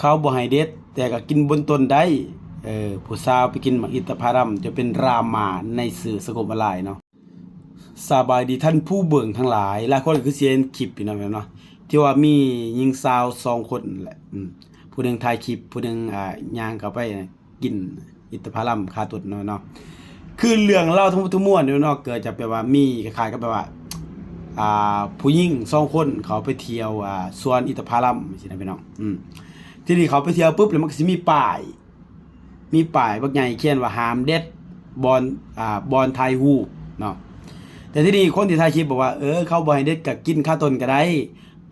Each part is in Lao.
ເຂົາບໍ່ໃຫ້ເດັດ ແຕ່ກໍກິນບົນຕົ້ນໄດ້. ເອີ ຜູ້ສາວໄປກິນໝາກອິນທະຜະລຳ ຈົນເປັນດຣາມາໃນສື່ສັງຄົມອອນລາຍເນາະ. ສະບາຍດີທ່ານຜູ້ເບິ່ງທັງຫຼາຍ, ຫຼາຍຄົນກໍຄືຊິເຫັນຄລິບຢູ່ນຳເນາະ ທີ່ວ່າມີຍິງສາວສອງຄົນແຫຼະ ອືມ ຜູ້ໜຶ່ງຖ່າຍຄລິບ ຜູ້ໜຶ່ງ ອ່າ ຍ່າງເຂົ້າໄປ ກິນອິນທະຜະລຳຄາຕົ້ນເນາະ ເນາະ. ຄືເລື່ອງລາວທັງໝົດທັງມວນເນາະ ເກີດຈາກແບບວ່າມີຄ້າຍໆກັບແບບວ່າ ອ່າ ຜູ້ຍິງສອງຄົນເຂົາໄປທ່ຽວ ອ່າ ສວນອິນທະຜະລຳຊີ້ນະພີ່ນ້ອງ. ອືມ ທີນີ້ເຂົາໄປທ່ຽວປຶບ ແລ້ວມັນກໍຊິມີປ້າຍ ມີປ້າຍບັກໃຫຍ່ຂຽນວ່າຫ້າມເດັດ ບ່ອນ ອ່າ ບ່ອນຖ່າຍຮູບເນາະ. ແຕ່ທີນີ້ຄົນທີ່ຖ່າຍຄລິບບອກວ່າ ເອີ ເຂົາບໍ່ໃຫ້ເດັດ ກໍກິນຄາຕົ້ນກໍໄດ້.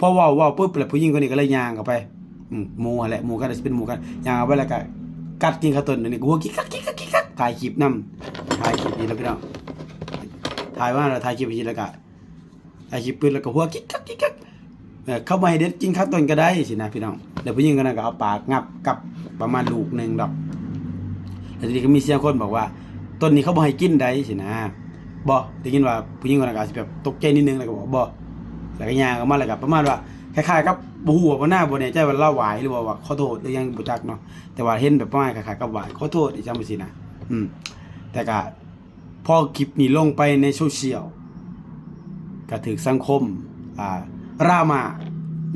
ພໍເວົ້າ ເວົ້າປຶບ ແລ້ວຜູ້ຍິງຄົນນີ້ກໍເລີຍຍ່າງເຂົ້າໄປ ອືມ ໝູ່ຫັ້ນແຫຼະ ໝູ່ກັນ ຊິເປັນໝູ່ກັນ ຍ່າງເຂົ້າໄປ ແລ້ວກໍກັດກິນຄາຕົ້ນ. ອັນນີ້ກໍຫົວກິກກັກ ກິກກັກ ກິກກັກ ຖ່າຍຄລິບນຳ ຖ່າຍຄລິບອີກແລ້ວພີ່ນ້ອງ ຖ່າຍວ່າ ແລ້ວຖ່າຍຄລິບອີກ ແລ້ວກໍ ຖ່າຍຄລິບປຶບ ແລ້ວກໍຫົວກິກກັກ ກິກກັກ ເອີ ເຂົາບໍ່ໃຫ້ເດັດ ກິນຄາຕົ້ນກໍໄດ້ຊີ້ນະພີ່ນ້ອງ. ແລ້ວຜູ້ຍິງຄົນນັ້ນກໍເອົາປາກງັບກັບປະມານລູກໜຶ່ງດອກ. ແລ້ວທີນີ້ກໍມີສຽງຄົນບອກວ່າ ຕົ້ນນີ້ເຂົາບໍ່ໃຫ້ກິນໄດ໋ຊີ້ນະ. ບໍ່ ໄດ້ຍິນວ່າຜູ້ຍິງຄົນນັ້ນກໍອາດຊິແບບຕົກໃຈນິດໜຶ່ງ ແລ້ວກໍບອກ ບໍ່ ແລ້ວກໍຍ່າງອອກມາ ແລ້ວກໍປະມານວ່າຄ້າຍໆກັບບໍ່ຮູ້ວ່າ ບໍ່ໜ້າ ບໍ່ແນ່ໃຈວ່າລາວໄຫວ້ ຫຼືວ່າ ວ່າຂໍໂທດ ຫຼືຫຍັງບໍ່ຈັກເນາະ. ແຕ່ວ່າເຫັນແບບປະມານຄ້າຍໆກັບໄຫວ້ ຂໍໂທດ ອີ່ຫຍັງຈັ່ງຊີ້ນະ. ອືມ ແຕ່ກໍ ພໍຄລິບນີ້ລົງໄປໃນໂຊຊຽວ ກໍຖືກສັງຄົມ ອ່າ ດຣາມາ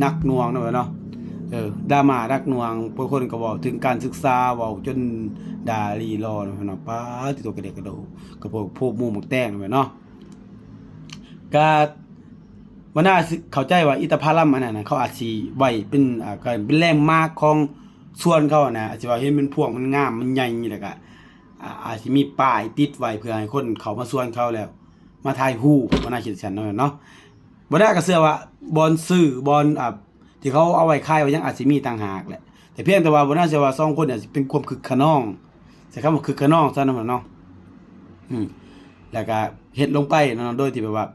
ໜັກໜ່ວງເນາະ ເນາະ. ເອີ ດຣາມາໜັກໜ່ວງ ບາງຄົນກໍເວົ້າເຖິງການສຶກສາ ເວົ້າຈົນດ່າລີລໍເນາະ ເນາະ. ປາດ ຕິໂຕ ກະເດກກະໂດ ກະໂພກ ໂພກໝູໝາກແຕງເນາະ ເນາະ. ກະບໍ່ໜ້າ ເຂົ້າໃຈວ່າອິນທະຜະລຳອັນນັ້ນນະ ເຂົາອາດຊິໄວ້ເປັນ ອ່າ ການເປັນແລນມາກຂອງສວນເຂົານະ ອາດຊິວ່າເຫັນເປັນພວງມັນງາມ ມັນໃຫຍ່ ແລ້ວກະ ອາ ອາດຊິມີປ້າຍຕິດໄວ້ເພື່ອໃຫ້ຄົນເຂົ້າມາສວນເຂົາ ແລ້ວມາຖ່າຍຮູບ ບໍ່ໜ້າຄິດຊັ້ນເນາະ ເນາະ. ບໍ່ໜ້າກໍເຊື່ອວ່າບ່ອນຊື້ ບ່ອນ ອ່າ ທີ່ເຂົາເອົາໄວ້ຂາຍໄວ້ຫຍັງອາດຊິມີຕ່າງຫາກແຫຼະ ແຕ່ພຽງແຕ່ວ່າບໍ່ໜ້າເຊື່ອວ່າສອງຄົນນີ້ອາດຊິເປັນຄວາມຄຶກຂະນອງ ໃຊ້ຄຳວ່າຄຶກຂະນອງຊະເນາະ ເນາະ. ອືມ ແລ້ວກໍເຮັດລົງໄປເນາະ ໂດຍທີ່ແບບວ່າ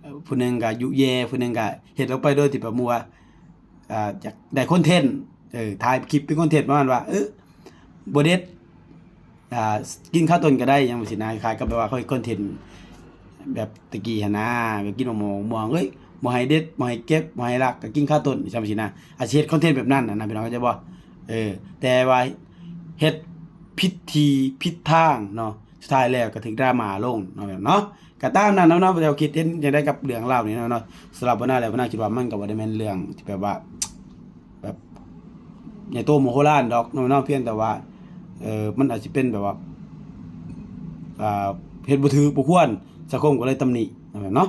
ເອີ ຜູ້ໜຶ່ງກໍຍຸແຍ່ ຜູ້ໜຶ່ງກໍເຮັດລົງໄປໂດຍທີ່ແບບວ່າ ອ່າ ຢາກໄດ້ຄອນເທັນ ເອີ ຖ່າຍຄລິບເປັນຄອນເທັນ ປະມານວ່າ ເອີ ບໍ່ເດັດ ອ່າ ກິນຄາຕົ້ນກໍໄດ້ ຫຍັງຊີ້ນະ. ຄ້າຍໆກັບແບບວ່າເຂົາເຮັດຄອນເທັນແບບແຕ່ກີ້ຫັ້ນນະ ແບບກິນໝາກມ່ວງ ເອີຍ ບໍ່ໃຫ້ເດັດ ບໍ່ໃຫ້ເກັບ ບໍ່ໃຫ້ລັກ ກໍກິນຄາຕົ້ນ ຈັ່ງຊີ້ນະ. ອາດຊິເຮັດຄອນເທັນແບບນັ້ນນະ ພີ່ນ້ອງເຂົ້າໃຈບໍ່? ເອີ ແຕ່ວ່າເຮັດຜິດທີ່ຜິດທາງເນາະ ສຸດທ້າຍແລ້ວກໍຖືກດຣາມາລົງເນາະ ເນາະ. ກໍຕາມນັ້ນເນາະ ເນາະ. ເຈົ້າຄິດເຫັນຈັ່ງໃດກັບເລື່ອງລາວນີ້ເນາະ ເນາະ? ສຳລັບບ່າວນາແລ້ວ ບ່າວນາຄິດວ່າມັນກໍບໍ່ໄດ້ແມ່ນເລື່ອງທີ່ແບບວ່າ ແບບໃຫຍ່ໂຕໂມໂຫລານດອກເນາະ ເນາະ. ພຽງແຕ່ວ່າ ເອີ ມັນອາດຊິເປັນແບບວ່າ ອ່າ ເຮັດບໍ່ຖືກບໍ່ຄວນ ສັງຄົມກໍເລີຍຕຳໜິເນາະ ເນາະ.